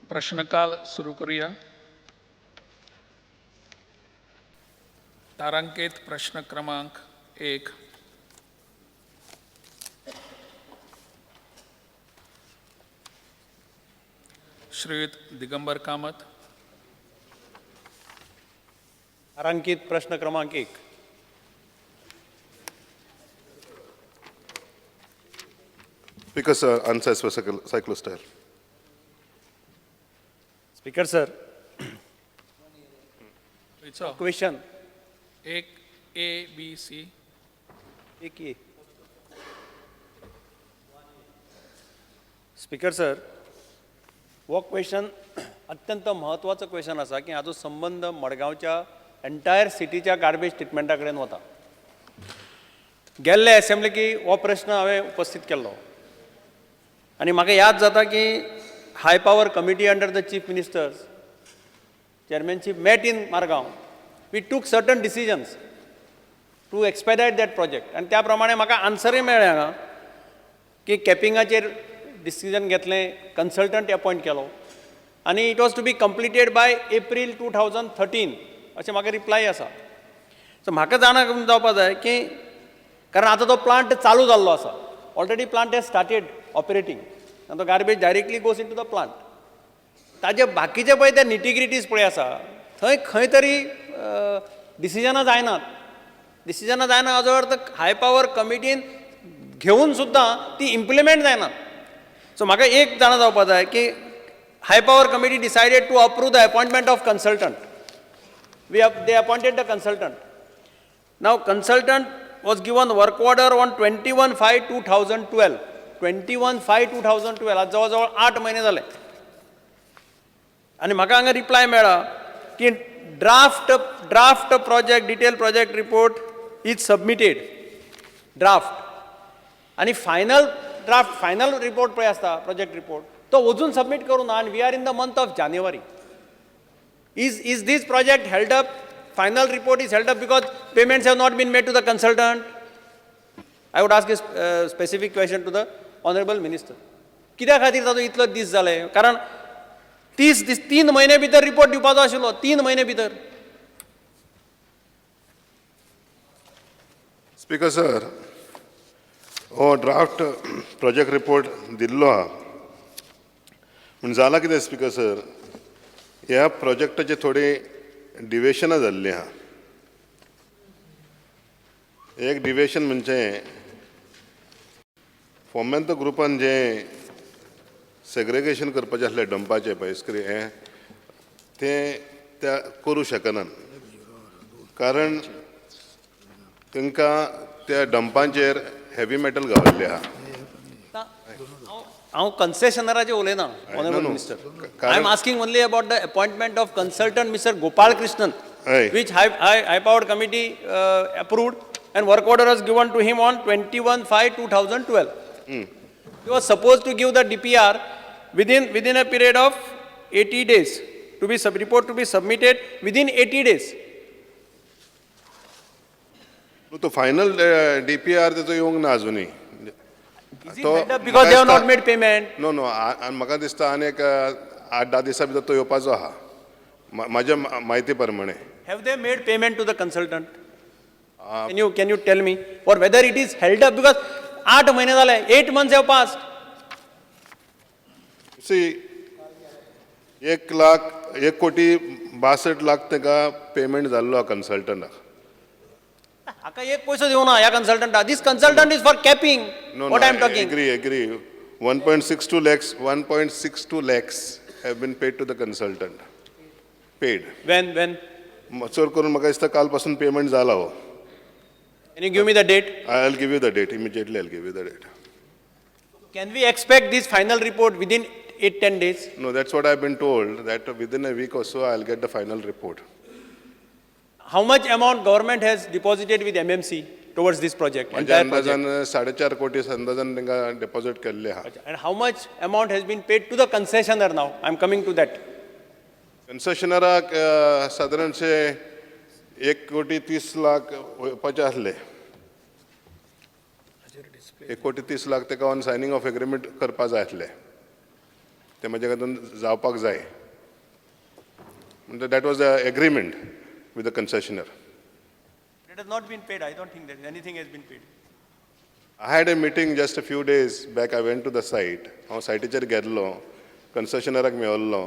प्रश्नकाल सुरू करूया. तारांकित प्रश्न क्रमांक 1. श्रीयुत दिगंबर कामत. तारांकित प्रश्न क्रमांक 1. Speaker sir, answer as per cyclostyle. Speaker sir, खंयचो? Question 1 A B C. 1 A. Speaker sir, हो क्वेश्चन अत्यंत म्हत्वाचो क्वेश्चन आसा की हाजो संबंद मडगांवच्या एंटायर सिटीच्या गार्बेज ट्रिटमेंटा कडेन वता. गेल्ले एसेंब्लीकी हो प्रश्न हांवें उपस्थीत केल्लो आनी म्हाका याद जाता की high power committee under the chief minister's chairmanship met in Margao. We took certain decisions to expedite that project आनी त्या प्रमाणे म्हाका आन्सरूय मेळ्ळें हांगा की कॅपिंगाचेर डिसिजन घेतलें, कन्सल्टंट एपॉयंट केलो आनी it was to be completed by April 2013 अशें म्हाका रिप्लाय आसा. सो म्हाका जाणा जावपा जाय की कारण आतां तो प्लांट चालू जाल्लो आसा, already plant has started operating आनी तो garbage directly goes into the plant. ताजे बाकीचे पळय ते निटिग्रिटीज पळय आसा थंय खंय तरी डिसिजनां जायनात. डिसिजनां जायना हाजो अर्थ हाय पावर कमिटीन घेवन सुद्दां ती इम्प्लिमेंट जायनात. सो म्हाका एक जाणा जावपा जाय की high power committee decided to approve the appointment of consultant. They appointed the consultant. Now consultant was given work order on 21/5/2012. 21/5/2012, आज जवळ जवळ 8 म्हयने जाले. आनी म्हाका हांगा रिप्लाय मेळ्ळा की draft project detail project report is submitted draft आनी फायनल ड्राफ्ट फायनल रिपोर्ट पळय आसता प्रोजेक्ट रिपोर्ट तो अजून सबमीट करूं ना आनी we are in the month of January. Is this project held up? Final report is held up because payments have not been made to the consultant. I would ask a specific question to the honourable minister. कित्या खातीर ताजो इतलो दीस जाले? कारण 30 दीस 3 म्हयने भितर रिपोर्ट दिवपाचो आशिल्लो, 3 म्हयने भितर. स्पीकर सर, हो ड्राफ्ट प्रोजेक्ट रिपोर्ट दिल्लो आहा. पूण जालां कितें स्पीकर सर, ह्या प्रोजेक्टाचे थोडी डिवेशनां जाल्लीं आहा. एक डिवेशन म्हणजे फोमेंत ग्रुपान जें सेग्रेगेशन करपाचें आसलें डंपाचें पळय हें तें त्या करूं शकनात, कारण तांकां त्या डंपांचेर हेवी मेटल गावल्ले आहा. हांव कन्सेशनराचें उलयना honourable minister. I am asking only about the appointment of consultant mister Gopal Krishnan, which high powered committee approved and work order was given to him on 21/5/2012. He was supposed to give the DPR within a period of 80 days, to be report to be submitted within 80 days. तो final DPR तेजो येवंक ना अजुनूय. Because they have not made payment. No no, म्हाका दिसता आनी एक 8-10 दिसां भितर तो येवपाचो आहा म्हाज्या म्हायती प्रमाणे. Have they made payment to the consultant? Can you tell me? Or whether it is held up because 8 म्हयने जाले, 8 months have passed. See, 1,62,00,000 ताका पेमेंट जाल्लो आहा कन्सल्टंटाक. हाका एक पयसो दिवना ह्या कन्सल्टंटाक. This consultant is for capping. No, what I am talking. Agree, agree. 1.62 lakhs, 1.62 lakhs have been paid to the consultant. Paid. When, when? चड करून म्हाका दिसता काल पासून पेमेंट जाला हो. Can you give me the date? I will give you the date immediately. I will give you the date. Can we expect this final report within 8-10 days? No, that's what I've been told, that within a week or so I'll get the final report. How much amount government has deposited with MMC towards this project? म्हणजे entire project? अंदाजान 4.5 कोटी अंदाजान तांकां डेपॉझिट केल्ले आहा. And how much amount has been paid to the concessionaire now? I'm coming to that. कन्सेशनराक सादारणशे 1,30,00,000 वचपाचे आसले. 1,30,00,000 ताका ऑन सायनींग ऑफ एग्रीमेंट करपा जाय आसले. ते म्हाज्या खातीर जावपाक जाय. म्हणटा, that was the agreement with the concessionaire. It has not been paid. I don't think that anything has been paid. I had a meeting just a few days back. I went to the site. हांव सायटीचेर गेल्लो, कन्सेशनराक मेवल्लो,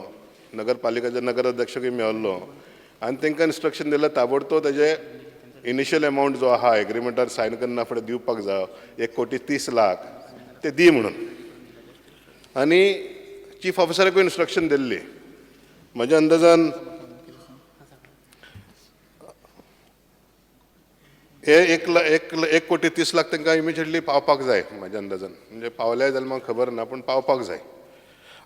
नगरपालिकेच्या नगराध्यक्षकूय मेवल्लो आनी तांकां instruction दिलें, ताबडतोब तेजे initial amount जो आहा, एग्रीमेंटार सायन करना फुडें दिवपाक जाय, 1 कोटी 30 लाख, ते दी म्हणून. आनी चीफ ऑफिसराकूय इन्स्ट्रक्शन दिल्ली. म्हज्या अंदाजान हे एक ला- एक 1 कोटी 30 लाख तांकां इमिजिएटली पावपाक जाय. म्हाज्या अंदाजान, म्हणजे पावले जाल्यार म्हाका खबर ना, पूण पावपाक जाय.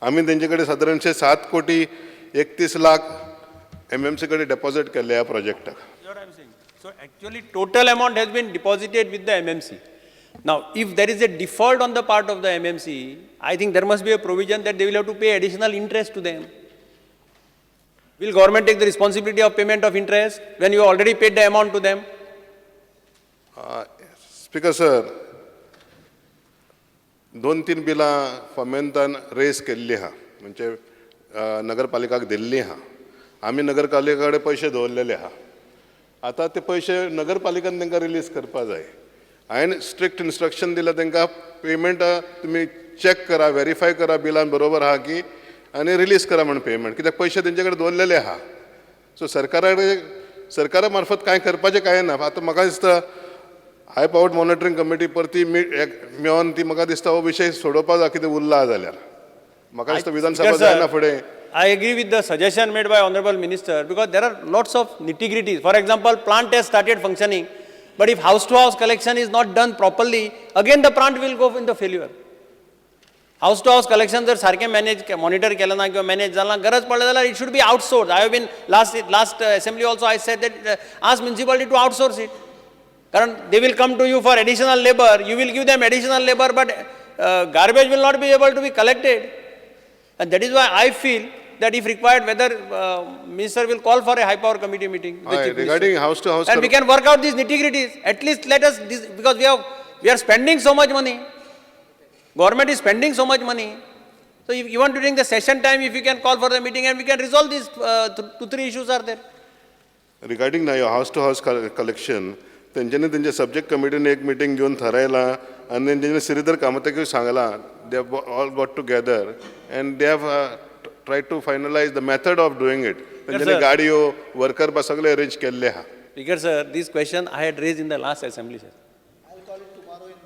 आमी तेंचे कडेन सादारणशे 7 कोटी 31 लाख एमएमसी कडेन डेपॉझीट केल्ले ह्या प्रोजेक्टाक. That's what I'm saying. So actually, total amount has been deposited with the MMC. Now, if there is a default on the part of the MMC, I think there must be a provision that they will have to pay additional interest to them. Will government take the responsibility of payment of interest when you already paid the amount to them? Speaker sir, दोन तीन बिलां फोमेंतान race केल्ली आहा, म्हणजे नगरपालिकाक दिल्ली आहा. आमी नगरपालिका कडेन पयशे दवरलेले आहा. आतां ते पयशे नगरपालिकान तांकां रिलीज करपा जाय. हांवें स्ट्रिक्ट इन्स्ट्रक्शन दिलां तांकां, पेमेंट तुमी चॅक करा, वेरीफाय करा बिलां बरोबर आहा की आनी रिलीज करा म्हण पेमेंट, कित्याक पयशे तेंचे कडेन दवरलेले आहा. सो सरकारा कडेन, सरकारा मार्फत कांय करपाचें कांय ना. आतां म्हाका दिसता, हाय पावर्ड मॉनिटरींग कमिटी परती मेळोन ती म्हाका दिसता हो विशय सोडोवपा जाय, कितें उरला जाल्यार. म्हाका दिसता विधानसभा Speaker, sir, जायना फुडें. I agree with the suggestion made by Honorable Minister because there are lots of nitty-gritties. For example, plant has started functioning, but if house to house collection is not done properly, again the plant will go in the failure. House to house collection जर सारकें manage monitor केलें ना किंवा manage जालें ना, गरज पडली जाल्यार it should be outsource. I have been last assembly also I said that ask municipality to outsource it, कारण they will come to you for additional labour, you will give them additional labour, but garbage will not be able to be collected. And that is why I feel that if required, whether minister will call for a high power committee meeting with the हय, chief minister. Regarding house to house And we can work out these nitty-gritties. At least let us, because we are spending so much money. Government is spending so much money. So if even during the session time, if you can call for the meeting and we can resolve these two, three issues are there. Regarding ना house to house collection, तेंच्यांनी तेंच्या subject कमिटीन एक meeting घेवन थारायलां आनी तेंच्यांनी श्रीधर कामताकूय सांगलां. They have all got together and they have try to finalize the method of doing it. तेंच्यांनी sir. गाडयो, वर्कर बा सगळे अरेंज केल्ले आहा. Speaker sir, this question I had raised in the last assembly session. I'll call it tomorrow in.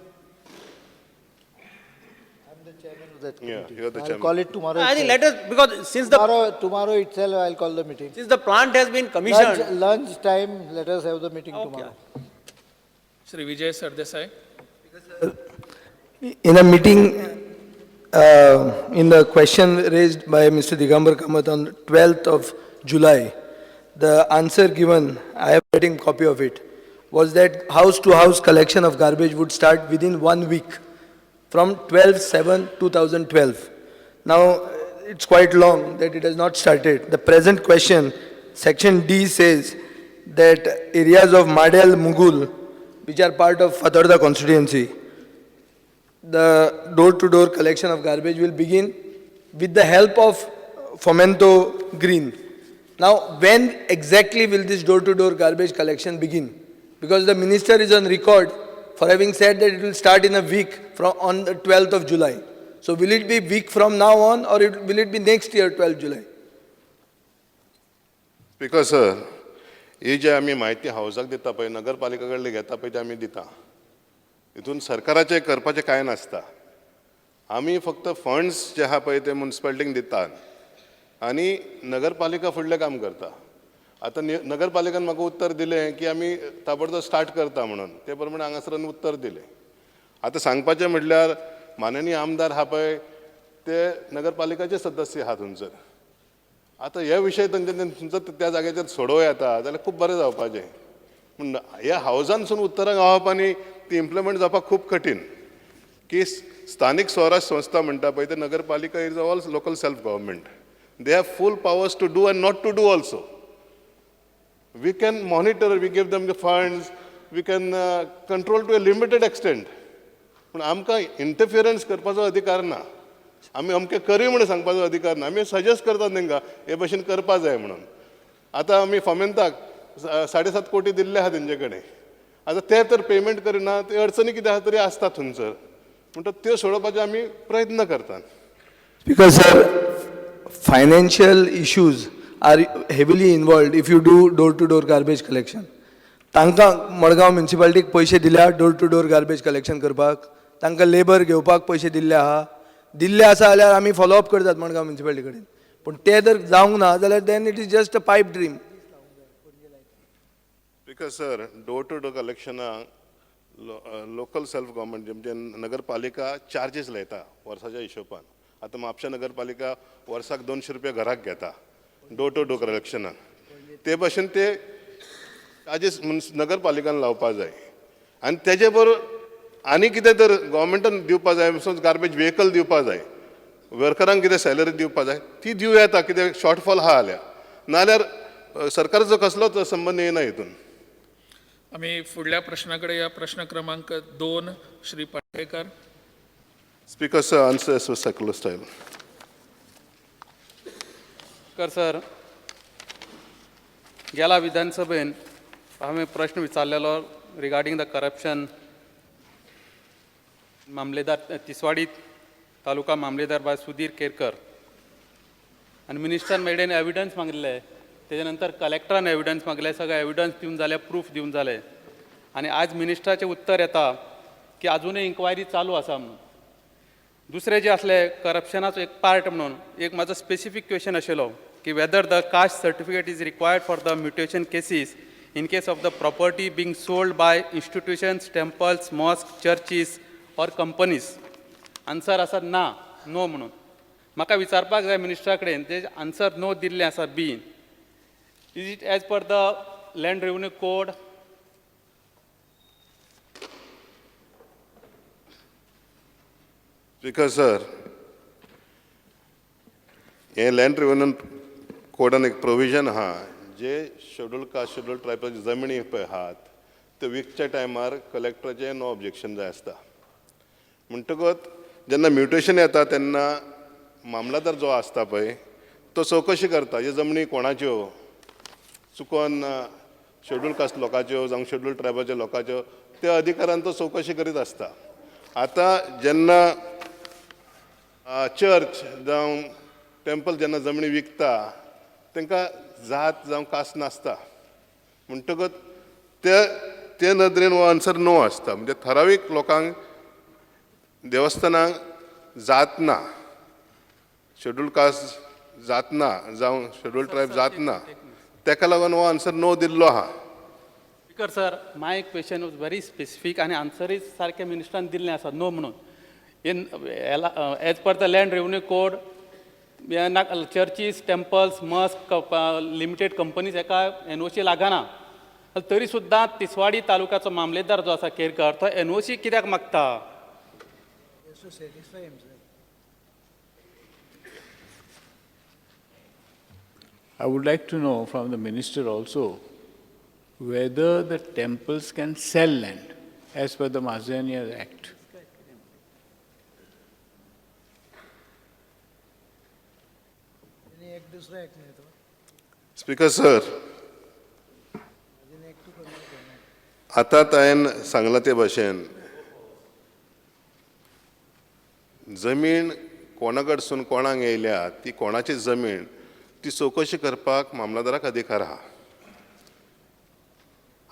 I'm the chairman of that Yeah, committee. You are the I'll chairman. Call it tomorrow I think itself. let us, because since the, Tomorrow itself, I'll call the meeting. since the plant has been commissioned. Lunch time, let us have the meeting Okay. tomorrow. Shri Vijay Sardesai. In a meeting, in the question raised by Mr. Digambar Kamath on 12th of July, the answer given, I am getting copy of it, was that house-to-house collection of garbage would start within one week from 12/7/2012. Now, it's quite long that it has not started. The present question, section D says that areas of Madel, Mugul, which are part of Fatorda constituency, the door-to-door collection of garbage will begin with the help of Fomento Green. Now, when exactly will this door-to-door garbage collection begin? Because the minister is on record for having said that it will start in a week from on the 12th of July. So will it be week from now on or will it be next year, 12th July? Speaker sir, ही जी आमी म्हायती हावजाक दिता पळय, नगरपालिका कडली घेता पळय, ती आमी दिता. हितून सरकाराचें करपाचें कांय नासता. आमी फक्त फंड्स जे आहा पळय ते मुन्सिपालिटीक दितात आनी नगरपालिका फुडलें काम करता. आतां नगरपालिकान म्हाका उत्तर दिलें की आमी ताबडतोब स्टार्ट करता म्हणून. ते प्रमाणे हांगासरान उत्तर दिलें. आतां सांगपाचें म्हटल्यार, माननीय आमदार आहा पळय ते नगरपालिकाचे सदस्य आहा थंयसर. आतां हे विशय तेंच्यांनी थंयसर त्या जाग्याचेर सोडोवं येता जाल्यार खूब बरें जावपाचें. पूण ह्या हावजानसून उत्तरां गावप आनी ती इम्प्लिमेंट जावपाक खूब कठीण की स्थानीक स्वराज संस्था म्हणटा पळय ते नगरपालिका is all local self government. They have full powers to do and not to do also. We can monitor, we give them the funds, we can control to a limited extent, पूण आमकां इंटरफियरन्स करपाचो अधिकार ना. आमी अमकें करूय म्हणून सांगपाचो अधिकार ना. आमी सजेस्ट करतात तांकां हे भशेन करपा जाय म्हणून. आतां आमी फोमेंताक 7.5 कोटी दिल्ले आहा तेंचे कडेन. आतां ते तर पेमेंट करिना, ते अडचणी कितें आहा तरी आसता थंयसर, म्हणटा त्यो सोडोवपाचे आमी प्रयत्न करतात. Because sir, financial issues are heavily involved if you do door to door garbage collection. तांकां मडगांव म्युन्सिपाल्टीक पयशे दिल्या door to door garbage collection करपाक? तांकां लेबर घेवपाक पयशे दिल्ले आहा? दिल्ले आसा जाल्यार आमी फॉलो अप करतात मडगांव म्युन्सिपाल्टी कडेन. पूण ते जर जावंक ना जाल्यार then it is just a pipe dream. Because sir, door to door कलेक्शनाक local self government म्हणजे नगरपालिका चार्जीस लायता वर्साच्या हिशोबान. आतां म्हापशा नगरपालिका वर्साक 200 रुपया घराक घेता डोर टू डोर कलेक्शनाक. ते भशेन ते चार्जीस नगरपालिकान लावपा जाय आनी तेजे बरोबर आनी कितें तर गोवोरमेंटान दिवपा जाय. समज गार्बेज वेहिकल दिवपा जाय, वर्करांक कितें सॅलरी दिवपा जाय ती दिवं येता, कितें शॉर्टफॉल आहा जाल्यार. नाजाल्यार सरकाराचो कसलोच संबंद येना हितून. आमी फुडल्या प्रश्ना कडेन या. प्रश्न क्रमांक 2, Shri Patekar. Speaker sir, answer as per circular style. कर सर, गेला विधानसभेन हांवें प्रश्न विचारलेलो रिगार्डींग the corruption मामलेदार तिसवाडी तालुका मामलेदार बाय सुधीर केरकर आनी मिनिस्टरान मेडेन एविडन्स मागिल्ले. तेजे नंतर कलेक्टरान एविडन्स मागले. सगळे एविडन्स दिवन जाले, प्रूफ दिवन जाले आनी आज मिनिस्टराचें उत्तर येता की आजुनूय इन्क्वायरी चालू आसा म्हणून. दुसरें जें आसलें करप्शनाचो एक पार्ट म्हणून एक म्हाजो स्पेसिफीक क्वेश्चन आशिल्लो की whether the caste certificate is required for the mutation cases in case of the property being sold by institutions, temples, mosque, churches or companies. Answer आसा ना, नो म्हणून. म्हाका विचारपाक जाय मिनिस्टरा कडेन, ते आन्सर नो दिल्लें आसा be, is it as per the land revenue code? Speaker sir, हे लँड रेव्हेन्यू कोडान एक प्रोविजन आहा, जे शेड्यूल कास्ट शेड्यूल ट्रायबाचे जमनी पळय आहात ते विकच्या टायमार कलेक्टराचें नो ऑब्जेक्शन जाय आसता. म्हणटकच जेन्ना म्युटेशन येता तेन्ना मामलादार जो आसता पळय तो चवकशी करता, ह्यो जमनी कोणाच्यो, चुकोन शेड्यूल कास्ट लोकांच्यो जावं शेड्यूल ट्रायबाच्या लोकांच्यो, त्या अधिकारान तो चवकशी करीत आसता. आतां जेन्ना चर्च जावं टेम्पल जेन्ना जमनी विकता तांकां जात जावं कास्ट नासता. म्हणटकच ते ते नदरेन हो आन्सर नो आसता. म्हणजे ठरावीक लोकांक देवस्थानांक जात ना, शेड्यूल कास्ट जात ना जावं शेड्यूल ट्रायब जात ना, ताका लागून हो आन्सर नो दिल्लो आहा. Speaker sir, my question was very specific आनी आन्सरूय सारकें मिनिस्टरान दिल्लें आसा नो म्हणून. In as per the land revenue code, churches, temples, mosque, limited companies हेका एनओसी लागना. तरी सुद्दां तिसवाडी तालुक्याचो मामलेदार जो आसा केरकर, तो एनओसी कित्याक मागता? He has to satisfy himself. I would like to know from the minister also whether the temples can sell land as per the Mazania Act. आनी एक दुसरो एक्ट न्ही तो? स्पीकर सर, अजून एक्ट करना. आतांच हांवें सांगलां ते भाशेन जमीन कोणा कडसून कोणाक येयल्या, ती कोणाची जमीन ती चवकशी करपाक मामलादाराक अधिकार आहा.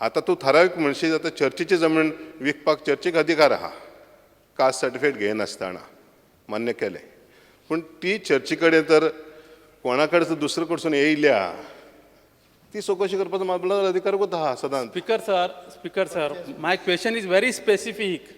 आतां तूं थारावीक म्हणशी, आतां चर्चीची जमीन विकपाक चर्चीक अधिकार आहा कास्ट सर्टिफिकेट घेयनासतना, मान्य केलें. पूण ती चर्ची कडेन तर कोणा कडेन दुसरे कडसून येयल्या ती चवकशी करपाचो मामलादार अधिकार आहा सदांच. Speaker sir, speaker sir, my question is very specific.